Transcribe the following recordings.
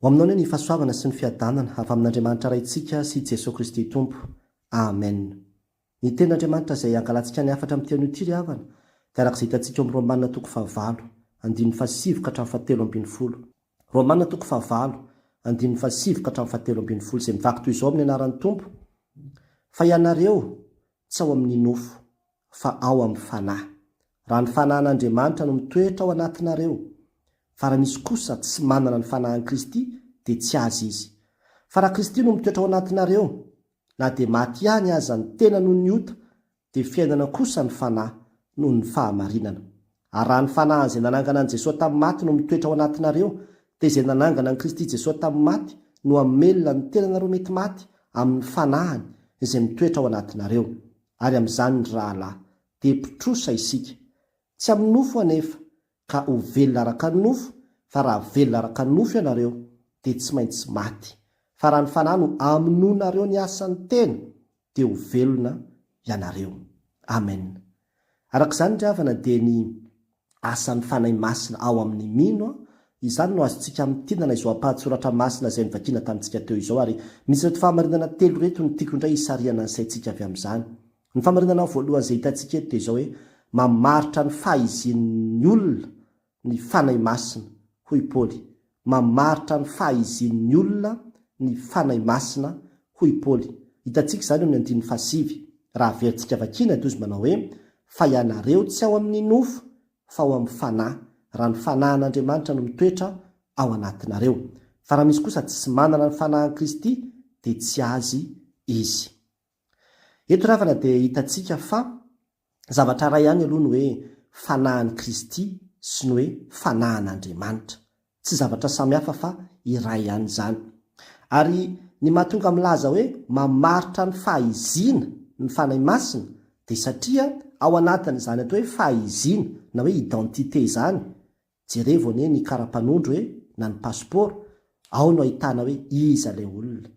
Ho aminao anie ny fahasoavana sy ny fiadanana avy amin'Andriamanitra Raintsika sy Jesoa Kristy Tompo. Amen. Ny Tenin'Andriamanitra izay angalantsika ny hafatra amin'ity anio ity ry havana dia araka izay hitantsika ao amin'ny Romana toko fahavalo, andininy fahasivy ka hatramin'ny fahatelo ambin'ny folo. Romana toko fahavalo, andininy fahasivy ka hatramin'ny fahatelo ambin'ny folo izay mivaky toy izao amin'ny anaran'ny Tompo, Fa ianareo tsy ao amin'ny nofo, fa ao amin'ny Fanahy. Raha ny Fanahin'Andriamanitra no mitoetra ao anatinareo. Fa raha misy kosa tsy manana ny Fanahin'i Kristy, dia tsy azy izy. Fa raha Kristy no mitoetra ao anatinareo, na dia maty ihany aza ny tena noho ny ota, dia fiainana kosa ny Fanahy noho ny fahamarinana. Ary raha ny Fanahin'izay nanangana an'i Jesoa tamin'ny maty no mitoetra ao anatinareo, dia izay nanangana an'i Kristy Jesoa tamin'ny maty no hamelona ny tenanareo mety maty amin'ny Fanahiny izay mitoetra ao anatinareo. Ary amin'izany, ry rahalahy, dia mpitrosa isika. Tsy amin'ny nofo anefa, ka ho velona araka ny nofo, fa raha velona araka ny nofo ianareo, dia tsy maintsy maty. Fa raha ny Fanahy no amonoanareo ny asan'ny tena, dia ho velona ianareo. Amen. Araka izany ry havana dia ny asan'ny Fanahy Masina ao amin'ny mino, izany no azontsika amintinana izao ampahan-tsoratra masina izay novakiana tamintsika teo izao ary misy ireto fahamarinana telo ireto no tiako indray hisarihana ny saintsika avy amin'izany. Ny fahamarinana voalohany izay hitantsika eto dia izao hoe mamaritra ny fahizian'ny olona ny Fanahy Masina, hoy Paoly. Mamaritra ny fahizian'ny olona ny Fanahy Masina, hoy Paoly. Hitantsika izany eo amin'ny andininy fahasivy. Raha averintsika vakiana dia hozy manao hoe, Fa ianareo tsy ao amin'ny nofo, fa ao amin'ny Fanahy, raha ny Fanahin'Andriamanitra no mitoetra ao anatinareo. Fa raha misy kosa tsy manana ny Fanahin'i Kristy, dia tsy azy izy. Eto ry havana dia hitantsika fa zavatra iray ihany aloha ny hoe Fanahin'i Kristy sy ny hoe Fanahin'Andriamanitra. Tsy zavatra samy hafa fa iray ihany izany. Ary ny mahatonga milaza hoe mamaritra ny fahaizina ny Fanahy Masina dia satria ao anatin'izany atao hoe fahaizina na hoe identité izany, jerevo anie ny kara-panondro e na ny passeport, ao no ahitana hoe iza ilay olona.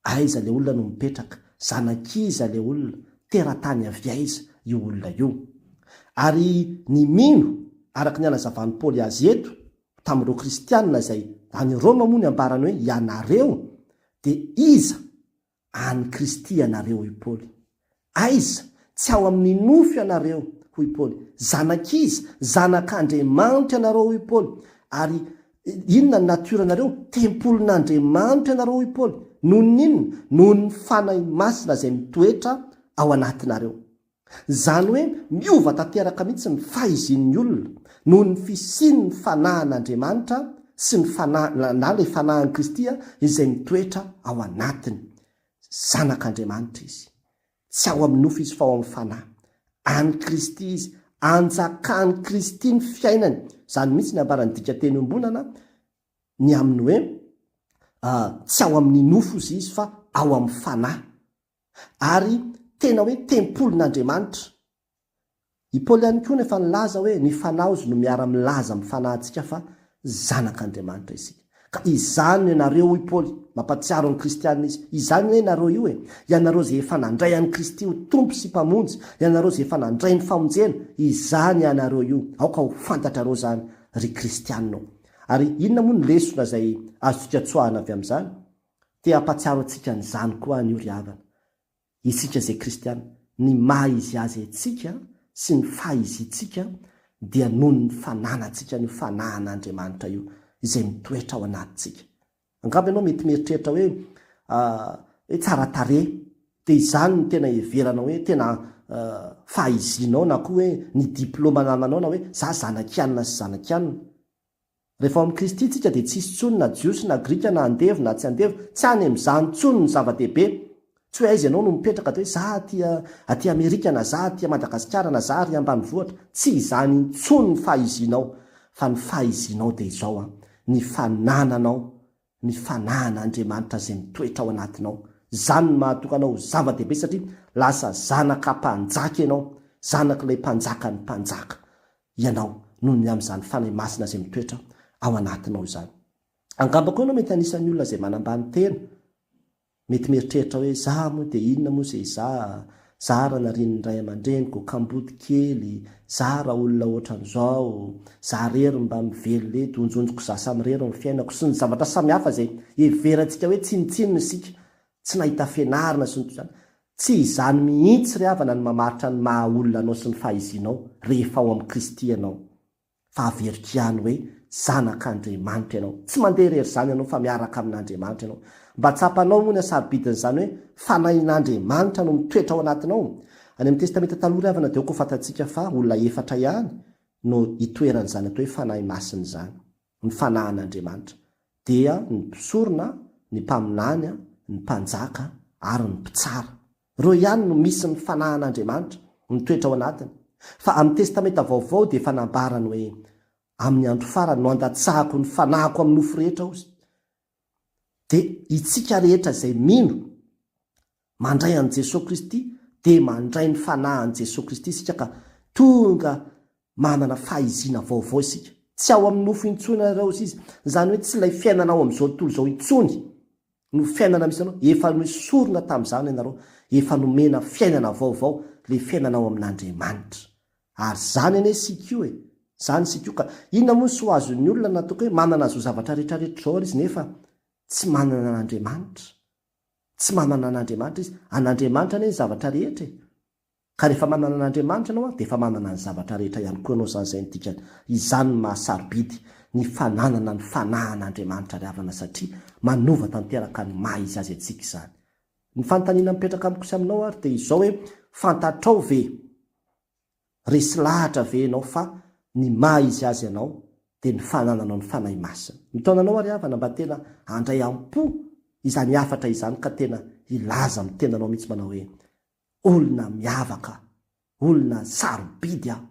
Aiza ilay olona no mipetraka? Zanak'iza ilay olona? Teratany avy aiza io olona io? Ary ny mino, araka ny anazavan'i Paoly azy eto, tamin'ireo kristiana izay any Roma moa ny ambarany hoe ianareo dia iza An'i Kristy ianareo, hoy Paoly. Aiza? Tsy ao amin'ny nofo ianareo, hoy Paoly. Zanak'iza? Zanak'Andriamanitra ianareo, hoy Paoly. Ary inona ny natiora-nareo? Tempolin'Andriamanitra ianareo, hoy Paoly. Noho ny inona? Noho ny Fanahy Masina izay mitoetra ao anatinareo. Izany hoe miova tanteraka mihitsy ny fahizian'ny olona noho ny fisian'ny Fanahin'Andriamanitra sy ny Fanahy, na ilay Fanahin'i Kristy izay mitoetra ao anatiny. Zanak'Andriamanitra izy. Tsy ao amin'ny nofo izy fa ao amin'ny Fanahy. An'i Kristy izy. Anjakan'i Kristy ny fiainany. Izany mihitsy ny ambaran'ny dikanteny iombonana ny amin'ny hoe tsy ao amin'ny nofo izy fa ao amin'ny Fanahy. Ary tena hoe tempolin'Andriamanitra. I Paoly ihany koa no efa nilaza hoe ny Fanahy ozy no miara-milaza amin'ny fanahintsika fa zanak'Andriamanitra isika. Ka izany no ianareo hoy Paoly, mampahatsiaro ny kristiana izy, izany anie ianareo io e, ianareo izay efa nandray an'i Kristy ho Tompo sy Mpamonjy, ianareo izay efa nandray ny famonjena, izany ianareo io, aoka ho fantatrareo izany ry kristiana ô. Ary inona moa ny lesona izay azontsika tsoahina avy amin'izany? Te hampahatsiaro antsika an'izany koa anio ry havana, isika izay kristiana, ny maha izy azy antsika sy ny faha-izintsika dia noho ny fananantsika an'io fanahin'Andriamanitra io izay mitoetra ao anatintsika. Angamba ianao mety mieritreritra hoe hoe tsara tarehy dia izany no tena heverana hoe tena faha-izinao na koa hoe ny diplaoma anananao na hoe za zanak'i anona sy zanak'i anona. Rehefa ao amin'i Kristy isika dia tsy hisy intsony na Jiosy na Grika na andevo na tsy andevo, tsy any amin'izany intsony ny zava-dehibe. Tsy hoe aiza ianao no mipetraka dia hoe za aty aty Amerika na za aty Madagasikara na za ary ambanivohitra, tsy izany intsony ny fahizianao fa ny fahizianao dia izao an, ny fanananao ny fanahin'Andriamanitra izay mitoetra ao anatinao. Izany no mahatonga anao ho zava-dehibe satria lasa zanaka mpanjaka ianao, zanak'ilay Mpanjakan'ny mpanjaka ianao noho ny amin'izany Fanahy Masina izay mitoetra ao anatinao izany. Angamba koa ianao mety anisan'ny olona izay manambany tena, Mety mieritreritra hoe za moa dia inona moa izay za? Zara narian'ny ray aman-dreniko, kamboty kely, zara olona ohatran'izao, za rery mba mivelona eto, onjonjiko za samirery ny fiainako, sy ny zavatra samihafa izay heverantsika hoe tsinontsinona isika, tsy nahita fianarana sy ny toy izany. Tsy izany mihitsy ry havana no mamaritra ny maha olona anao sy ny fahaizianao rehefa ao amin'i Kristy ianao. Fa averiko ihany hoe zanak'Andriamanitra ianao. Tsy mandeha irery izany ianao fa miaraka amin'Andriamanitra ianao. Mba tsapanao moa ny hasarobidin'izany hoe fanahin'Andriamanitra no mitoetra ao anatinao? Any amin'ny Testamenta Taloha ry havana dia aoka ho fantatsika fa olona efatra ihany no itoeran'izany atao hoe Fanahy Masina izany, ny fanahin'Andriamanitra. Dia ny mpisorona, ny mpaminany, ny mpanjaka ary ny mpitsara. Ireo ihany no misy ny fanahin'Andriamanitra mitoetra ao anatiny. Fa amin'ny Testamenta Vaovao dia efa nambarany hoe, Amin'ny andro farany no handatsahako ny fanahiko amin'ny nofo rehetra, hozy. Dia itsika rehetra izay mino, mandray an'i Jesoa Kristy, dia mandray ny fanahin'i Jesoa Kristy isika ka tonga manana fahaizina vaovao isika. Tsy ao amin'ny nofo intsony nareo, hozy izy. Izany hoe tsy ilay fiainana ao amin'izao tontolo izao intsony no fiainana misy anao, efa noesorina tamin'izany ianareo, efa nomena fiainana vaovao, ilay fiainana ao amin'Andriamanitra. Ary izany anie isika io e! Izany isika io ka inona moa ny soa azon'ny olona na ataoko hoe manana izao zavatra rehetra rehetra izao ary izy nefa tsy manana an'Andriamanitra? Tsy manana an'Andriamanitra izy. An'Andriamanitra anie ny zavatra rehetra e! Ka rehefa manana an'Andriamanitra ianao dia efa manana ny zavatra rehetra ihany koa ianao izany, izay no dikany. Izany no maha sarobidy ny fananana ny fanahin'Andriamanitra ry havana satria manova tanteraka ny maha izy azy antsika izany. Ny fanontaniana mipetraka amiko sy aminao ary dia izao hoe fantatrao ve, resy lahatra ve ianao fa ny maha izy azy anao dia ny fanananao ny Fanahy Masina. Mitaona anao ary havana mba tena handray am-po izany hafatra izany ka tena hilaza amin'ny tenanao mihitsy manao hoe Olona miavaka, olona sarobidy aho,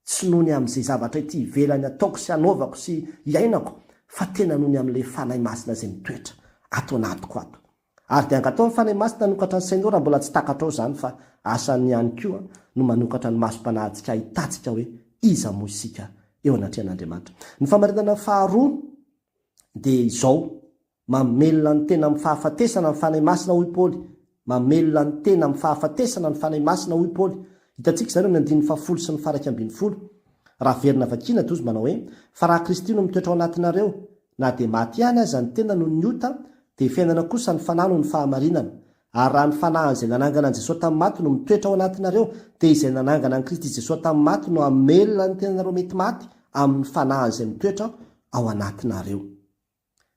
tsy noho ny amin'izay zavatra ety ivelany ataoko sy anaovako sy iainako, fa tena noho ny amin'ilay Fanahy Masina izay mitoetra ato anatiko ato. Ary dia angataho ny Fanahy Masina hanokatra ny sainao raha mbola tsy takatrao izany fa asany ihany koa no manokatra ny masom-panahintsika hahitantsika hoe iza moa isika eo anatrehan'Andriamanitra. Ny famarinana faharoa dia izao, Mamelona ny tena amin'ny fahafatesana ny Fanahy Masina hoy Paoly. Mamelona ny tena amin'ny fahafatesana ny Fanahy Masina hoy Paoly. Hitantsika izany eo amin'ny andininy fahafolo sy ny faharaika ambinifolo. Raha averina vakiana dia hozy manao hoe, Fa raha Kristy no mitoetra ao anatinareo, na dia maty ihany aza ny tena noho ny ota, dia fiainana kosa ny Fanahy noho ny fahamarinana. Ary raha ny Fanahin'izay nanangana an'i Jesoa tamin'ny maty no mitoetra ao anatinareo, dia izay nanangana an'i Kristy Jesoa tamin'ny maty no hamelona ny tenanareo mety maty amin'ny Fanahin'izay mitoetra ao anatinareo.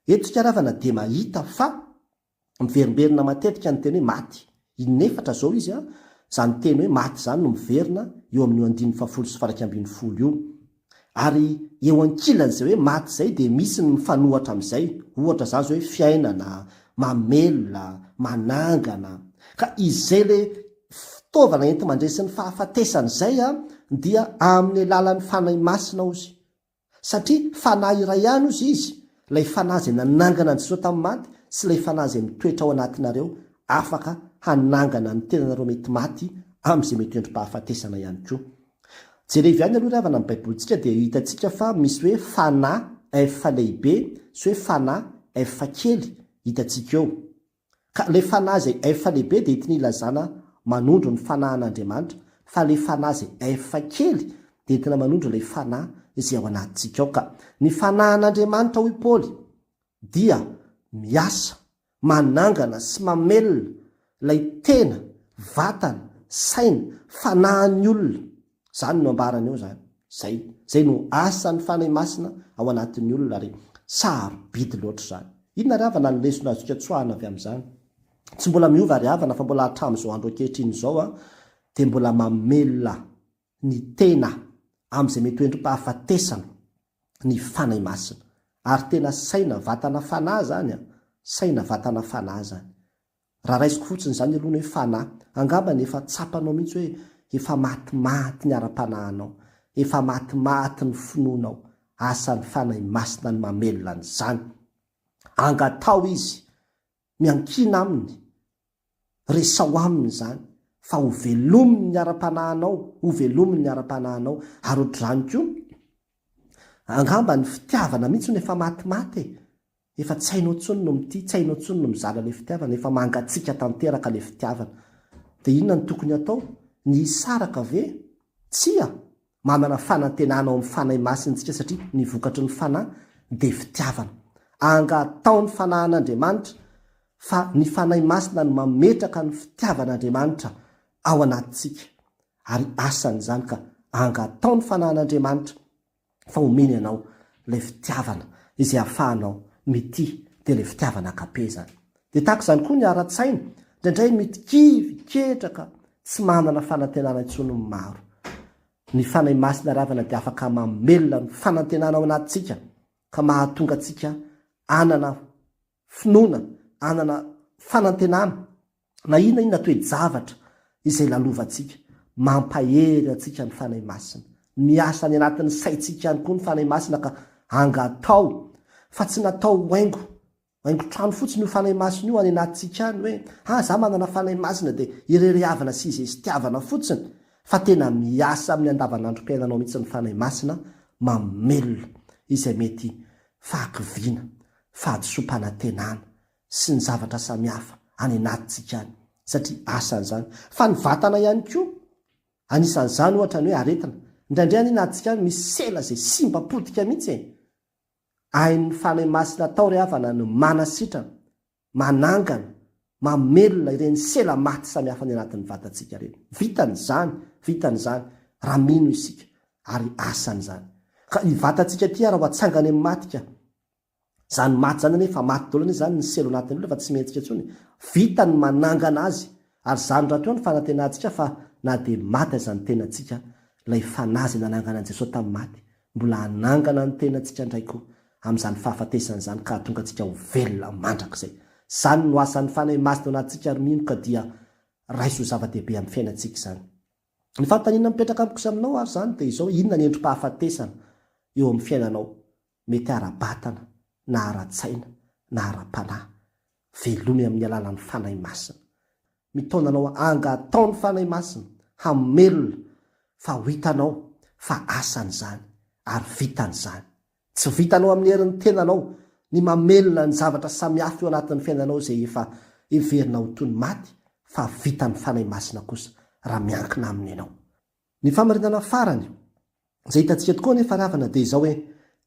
Eto isika ravana dia mahita fa miverimberina matetika ny teny hoe maty. Inefatra izao izy an, izany teny hoe maty izany no miverina eo amin'io andininy fahafolo sy faharaika ambinifolo io. Ary eo ankilan'izay hoe maty izay dia misy ny mifanohatra amin'izay, ohatra izany izao hoe fiainana, mamelona, manangana. Ka izay ilay fitaovana enti-mandresy ny fahafatesana izay an, dia amin'ny alalan'ny Fanahy Masina hozy. Satria Fanahy iray ihany hozy Izy, ilay Fanahy izay nanangana an'i Jesoa tamin'ny maty sy ilay Fanahy izay mitoetra ao anatinareo, afaka hanangana ny tenanareo mety maty amin'izay mety ho endri-pahafatesana ihany koa. Jerevy ihany aloha ry havana ny Baibolintsika dia hitantsika fa misy hoe Fanahy, F lehibe, sy hoe Fanahy, F kely, hitantsika eo. Ka ilay fanahy izay F lehibe dia entina ilazana manondro ny fanahin'Andriamanitra, fa ilay fanahy izay F kely dia entina manondro ilay fanahy izay ao anatintsika ao. Ka ny fanahin'Andriamanitra hoy Paoly dia miasa, manangana sy mamelona ilay tena, vatana, saina, fanahin'ny olona. Izany no ambarany eo izany. Izay. Izay no asan'ny Fanahy Masina ao anatin'ny olona ary sarobidy loatra izany. Inona ry havana ny lesona azontsika tsoahina avy amin'izany? Tsy mbola miova ry havana fa mbola hatramin'izao andro ankehitriny izao dia mbola mamelona ny tena amin'izay mety ho endri-pahafatesana ny Fanahy Masina. Ary tena saina, vatana, fanahy izany an! Saina, vatana, fanahy izany. Raha raisiko fotsiny izany aloha ny hoe fanahy, angambany efa tsapanao mihitsy hoe efa matimaty ny ara-panahinao, efa matimaty ny finoanao, asan'ny Fanahy Masina ny mamelona an'izany. Angataho Izy, miankina Aminy, resaho Aminy izany, fa ho velominy ny ara-panahinao, ho velominy ny ara-panahinao. Ary ohatr'izany koa, angamba ny fitiavana mihitsy no efa matimaty e! Efa tsy hainao intsony no mitia, tsy hainao intsony no mizara ilay fitiavana, efa mangatsiaka tanteraka ilay fitiavana. Dia inona no tokony hatao? Ny hisaraka ve? Tsia! Manana fanantenana ao amin'ny Fanahy Masina isika satria ny vokatry ny Fanahy dia fitiavana. Angataho ny Fanahin'Andriamanitra fa ny Fanahy Masina no mametraka ny fitiavan'Andriamanitra ao anatintsika ary asany izany ka angataho ny Fanahin'Andriamanitra fa omeny anao ilay fitiavana izay ahafahanao mitia dia ilay fitiavana agape izany. Dia tahaka izany koa ny ara-tsaina, indraindray mitikivy, ketraka, tsy manana fanantenana intsony ny maro. Ny Fanahy Masina ry havana dia afaka mamelona ny fanantenana ao anatintsika ka mahatonga antsika hanana finoana, hanana fanantenana na inona inona toe-javatra izay lalovantsika. Mampahery antsika ny Fanahy Masina. Miasa any anatin'ny saintsika ihany koa ny Fanahy Masina ka angataho fa tsy natao ho haingo, haingon-trano fotsiny io Fanahy Masina io any anatintsika any hoe, ah za manana Fanahy Masina dia irerehavana sy izestiavana fotsiny fa tena miasa amin'ny andavanandrom-piainanao mihitsy ny Fanahy Masina mamelona izay mety fahakiviana, fahadisoam-panantenana sy ny zavatra samihafa any anatintsika any satria asany izany. Fa ny vatana ihany koa, anisan'izany ohatra ny hoe aretina. Indraindray anie anatintsika any misy sela izay simba potika mihitsy e! Hain'ny Fanahy Masina atao ry havana ny manasitrana, manangana, mamelona ireny sela maty samihafa any anatin'ny vatantsika ireny. Vitany izany, vitany izany raha mino isika ary asany izany. Ka io vatantsika ity ary ho atsangany amin'ny maty ka. Izany maty izany anie efa maty daholo anie izany ny sela ao anatin'ny olona fa tsy mihetsika intsony. Vita ny manangana azy ary izany rahateo no fanantenantsika fa na dia maty aza ny tenantsika, ilay Fanahy izay nanangana an'i Jesoa tamin'ny maty mbola hanangana ny tenantsika indray koa amin'izany fahafatesana izany ka hahatonga antsika ho velona mandrakizay. Izany no asan'ny Fanahy Masina ao anatintsika ary mino ka dia raiso ho zava-dehibe amin'ny fiainantsika izany. Ny fanontaniana mipetraka amiko sy aminao ary izany dia izao, inona ny endri-pahafatesana eo amin'ny fiainanao? Mety ara-batana na ara-tsaina na ara-panahy. Velomy amin'ny alalan'ny Fanahy Masina. Mitaona anao angatao ny Fanahy Masina hamelona fa ho hitanao fa asany izany ary vitany izany. Tsy vitanao amin'ny herin'ny tenanao ny mamelona ny zavatra samihafa eo anatin'ny fiainanao izay efa heverina ho toy ny maty fa vitan'ny Fanahy Masina kosa raha miankina aminy ianao. Ny fahamarinana farany izay hitantsika tokoa anefa ry havana dia izao hoe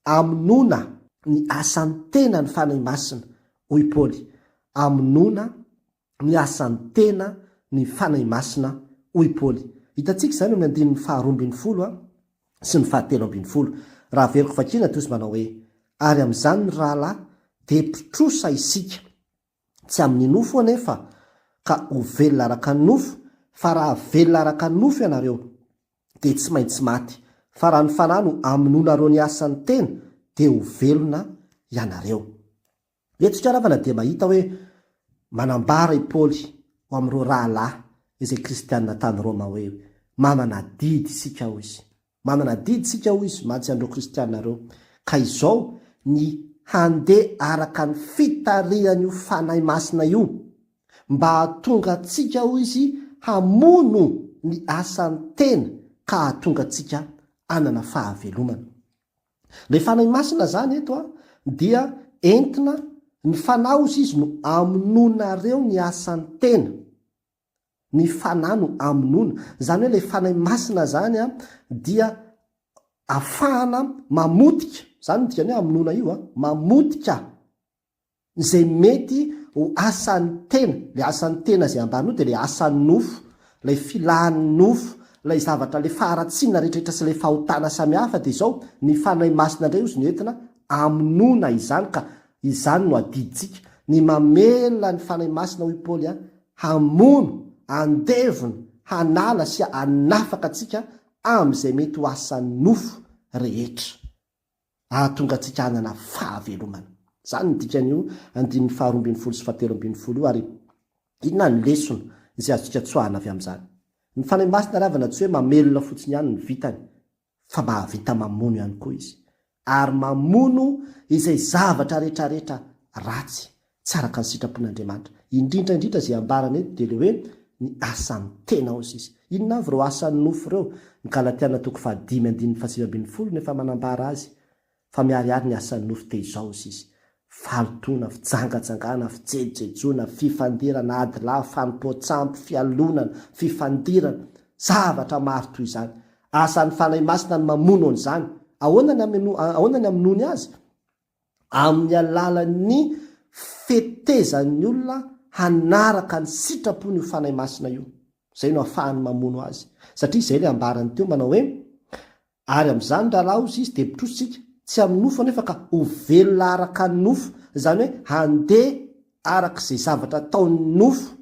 amonoana ny asan'ny tena ny Fanahy Masina hoy Paoly, amonoana ny asan'ny tena ny Fanahy Masina hoy Paoly. Hitantsika izany eo amin'ny andininy faha-12 sy ny faha-13. Raha averiko vakiana dia hozy manao hoe, Ary amin'izany ry rahalahy dia mpitrosa isika, tsy amin'ny nofo anefa ka ho velona araka ny nofo, fa raha velona araka ny nofo ianareo, dia tsy maintsy maty, fa raha ny Fanahy no amonoanareo ny asan'ny tena, dia ho velona ianareo. Eto isika ravana dia mahita hoe manambara i Paoly ho amin'ireo rahalahy izay kristiana tany Roma hoe, Manana adidy isika, hoy izy. Manana adidy isika, hoy izy, mantsy an'ireo kristiana ireo. Ka izao, ny handeha araka ny fitarihan'io Fanahy Masina io, mba hahatonga antsika, hoy izy, hamono ny asan'ny tena ka hahatonga antsika hanana fahavelomana. Ilay Fanahy Masina izany eto an, dia entina, ny Fanahy hozy izy no amonoanareo ny asan'ny tena. Ny Fanahy no amonoana. Izany hoe ilay Fanahy Masina izany an, dia afahana mamotika, izany no dikan'ny hoe amonoana io an, mamotika Izay mety ho asan'ny tena, ilay asan'ny tena izay ambany io dia ilay asan'ny nofo, ilay filan'ny nofo, ilay zavatra, ilay faharatsiana rehetrarehetra sy ilay fahotana samihafa dia izao, ny Fanahy Masina indray ozy no entina hamonoana izany ka izany no adidintsika, ny mamela ny Fanahy Masina hoy Paoly an, hamono, handevona, hanala sy hanafaka antsika amin'izay mety ho asan'ny nofo rehetra. hahatonga antsika hanana fahavelomana. Izany no dikan'io andininy faharoa ambin'ny folo sy fahatelo ambin'ny folo io ary inona ny lesona izay azontsika tsoahana avy amin'izany? Ny Fanahy Masina ry havana tsy hoe mamelona fotsiny ihany ny vitany fa mahavita mamono ihany koa izy ary mamono izay zavatra rehetrarehetra ratsy Tsy araka ny sitrapon'Andriamanitra. Indrindra indrindra izay ambarany eto dia ilay hoe ny asan'ny tena hozy izy. Inona avy ireo asan'ny nofo ireo? Ny Galatiana toko fahadimy andininy fahasivy ambinifolo no efa manambara azy fa miharihary ny asan'ny nofo dia izao hozy izy. Fahalotoana, fijangajangana, fijejojejoana, fifandirana, ady lahy, fanompoan-tsampy, fialonana, fifandirana, zavatra maro toy izany. Asan'ny Fanahy Masina ny mamono an'izany. Ahoana ny ameno, ahoana ny amonoany azy? Amin'ny alalan'ny fetezan'ny olona hanaraka ny sitrapony io Fanahy Masina io. Izay no ahafahany mamono azy. Satria izay ilay ambarany teo manao hoe, Ary amin'izany rahalahy hozy izy dia mitrosa isika, tsy amin'ny nofo anefa ka ho velona araka ny nofo, izany hoe handeha araka izay zavatra ataon'ny nofo,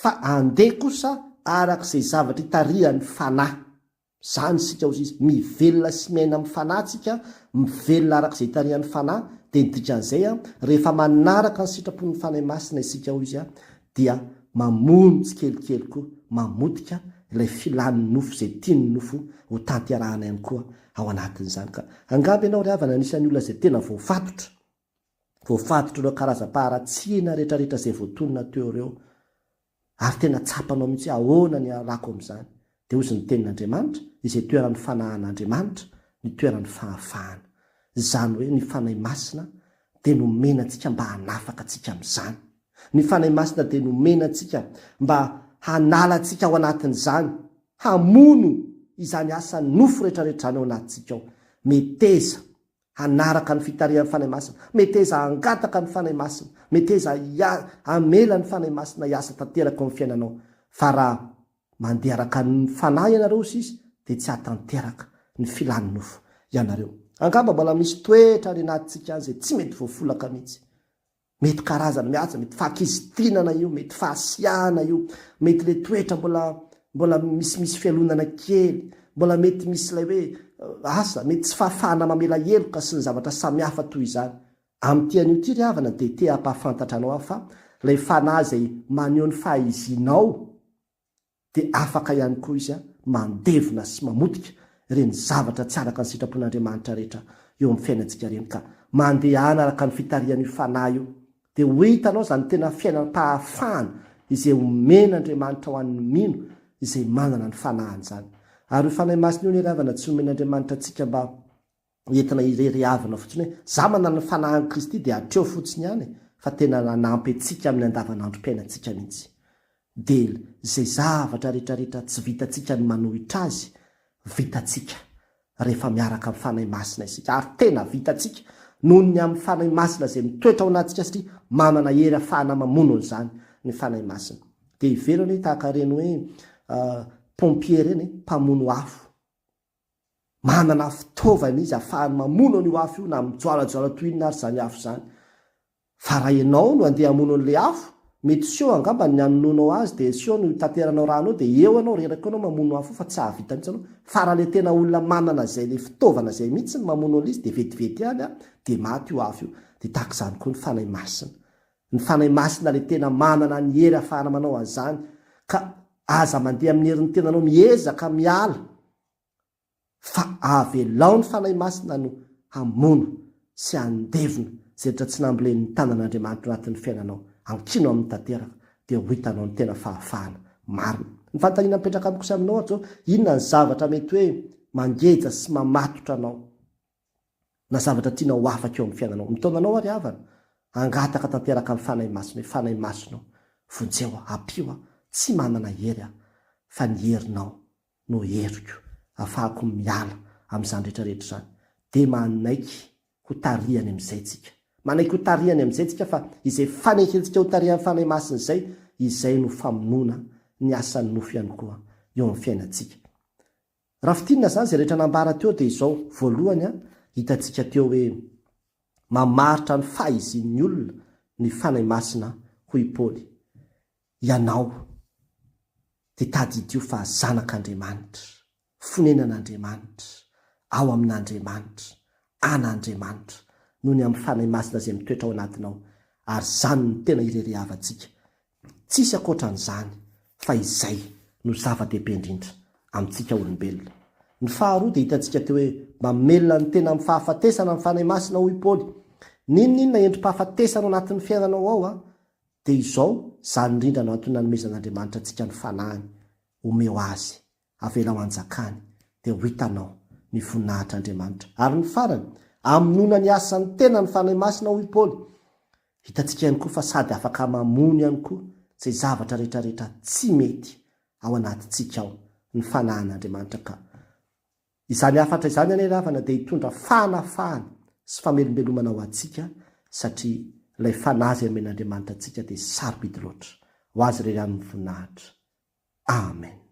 fa handeha kosa araka izay zavatra itarihan'ny Fanahy. Izany isika hozy izy, mivelona sy miaina amin'ny Fanahy tsika, mivelona araka izay itarihan'ny Fanahy, dia ny dikan'izay, rehefa manaraka ny sitrapon'ny Fanahy Masina isika hoy izy, dia mamono tsikelikely koa, mamotika ilay filan'ny nofo izay tian'ny nofo ho tanterahana ihany koa ao anatin'izany. Ka angamba ianao ry havana anisan'ny olona izay tena voafatotra, voafatotr'ireo karazam-paharatsiana rehetrarehetra izay voatonona teo ireo, ary tena tsapanao mihitsy hoe ahoana ny hialako amin'izany. Dia hozy ny tenin'Andriamanitra, izay toeran'ny fanahan'Andriamanitra, ny toeran'ny fahafahana. Izany hoe ny Fanahy Masina dia nomena antsika mba hanafaka antsika amin'izany. Ny Fanahy Masina dia nomena antsika mba hanala antsika ao anatin'izany, hamono izany asan'ny nofo rehetrarehetra izany ao anatintsika ao. Meteza hanaraka ny fitarihan'ny Fanahy Masina, meteza hangataka ny Fanahy Masina, meteza hamela ny Fanahy Masina hiasa tanteraka ao amin'ny fiainanao. Fa raha mandeha araka ny Fanahy ianareo sisa dia tsy hahatanteraka ny filan'ny nofo ianareo. Angamba mbola misy toetra any anatintsika any izay tsy mety voafolaka mihitsy. Mety karazana mihaja, mety fahakizitinana io, mety fahasiahana io, mety le toetra mbola mbola misimisy fialonana kely, mbola mety misy ilay hoe asa, mety tsy fahafahana mamela heloka sy ny zavatra samihafa toy izany. Amin'ity anio ity ry havana dia te hampahafantatra anao aho fa ilay fanahy izay maneho ny fahaizinao dia afaka ihany koa izy mandevona sy mamotika ireny zavatra tsy araka ny sitrapon'Andriamanitra rehetra eo amin'ny fiainantsika ireny ka mandehana araka ny fitarihan'io Fanahy io dia ho hitanao izany tena fiainam-pahafahana izay omen'Andriamanitra ho an'ny mino izay manana ny Fanahiny izany. Ary io Fanahy Masina io anie ry havana tsy nomen'Andriamanitra antsika mba entina irerehavana fotsiny hoe za manana ny Fanahin'i Kristy dia hatreo fotsiny ihany e, fa tena nanampy antsika amin'ny andavanandrom-piainantsika mihitsy. Dia izay zavatra rehetrarehetra tsy vitantsika ny manohitra azy, vitantsika rehefa miaraka amin'ny Fanahy Masina isika. Ary tena vitantsika noho ny amin'ny Fanahy Masina izay mitoetra ao anatintsika satria manana hery afahana mamono an'izany ny Fanahy Masina. Dia ivelany hoe tahaka ireny hoe pompier ireny, mpamono afo. Manana fitaovana izy ahafahany mamono an'io afo io na mijoalajoala toy inona ary izany afo izany. Fa raha ianao no andeha hamono an'ilay afo, mety seho angamba ny hanonoanao azy dia seho no hitateranao rano eo dia eo ianao reraka eo ianao mamono afo io fa tsy hahavita mihitsy ianao. Fa raha ilay tena olona manana izay ilay fitaovana izay mihitsy no mamono an'ilay izy dia vetivety ihany dia maty io afo io. Dia tahaka izany koa ny Fanahy Masina. Ny Fanahy Masina ilay tena manana ny hery ahafahana manao an'izany ka aza mandeha amin'ny herin'ny tenanao miezaka miala fa avelao ny Fanahy Masina no hamono sy handevona izay rehetra tsy nambolen'ny tanan'Andriamanitra ao anatin'ny fiainanao. Ankino aminy tanteraka dia ho hitanao ny tena fahafahana marina. Ny fanontaniana mipetraka amiko sy aminao ary izao, inona ny zavatra mety hoe mangeja sy mamatotra anao na zavatra tianao ho afaka eo amin'ny fiainanao? Mitaona anao ary havana hangataka tanteraka amin'ny Fanahy Masina hoe, Fanahy Masina ô, vonjeo aho, ampio aho, tsy manana hery aho fa ny herinao no heriko afahako miala amin'izany rehetra rehetra izany dia manaiky ho tarihany amin'izay tsika. Manaiky ho tarihany amin'izay tsika fa izay fanekentsika ho tarihan'ny Fanahy Masina izay, izay no famonoana ny asan'ny nofo ihany koa eo amin'ny fiainantsika. Raha fintinina izany izay rehetra nambara teo dia izao, voalohany an, hitantsika teo hoe mamaritra ny fahizian'ny olona ny Fanahy Masina hoy i Paoly. Ianao dia tadidio fa zanak'Andriamanitra, fonenan'Andriamanitra, ao amin'Andriamanitra, an'Andriamanitra, noho ny amin'ny Fanahy Masina izay mitoetra ao anatinao, ary izany no tena irerehavantsika. Tsisy ankoatran'izany fa izay no zava-dehibe indrindra amintsika olombelona. Ny faharoa dia hitantsika teo hoe mamelona ny tena amin'ny fahafatesana ny Fanahy Masina hoy Paoly. N'inon'inona endri-pahafatesana ao anatin'ny fiainanao ao an, Dia izao, izany indrindra no antony nanomezan'Andriamanitra antsika ny Fanahiny, omeo Azy, avelao hanjakany, dia ho hitanao ny voninahitr'Andriamanitra. Ary ny farany, amonoana ny asan'ny tena ny Fanahy Masina, hoy Paoly. Hitantsika ihany koa fa sady afaka mamono ihany koa izay zavatra rehetra rehetra tsy mety ao anatintsika ao ny Fanahin'Andriamanitra ka izany hafatra izany anie ry havana dia hitondra fanafahana sy famelombelomana ho antsika satria ilay Fanahy izay omen'Andriamanitra antsika dia sarobidy loatra. Ho Azy irery ihany ny voninahitra. Amen.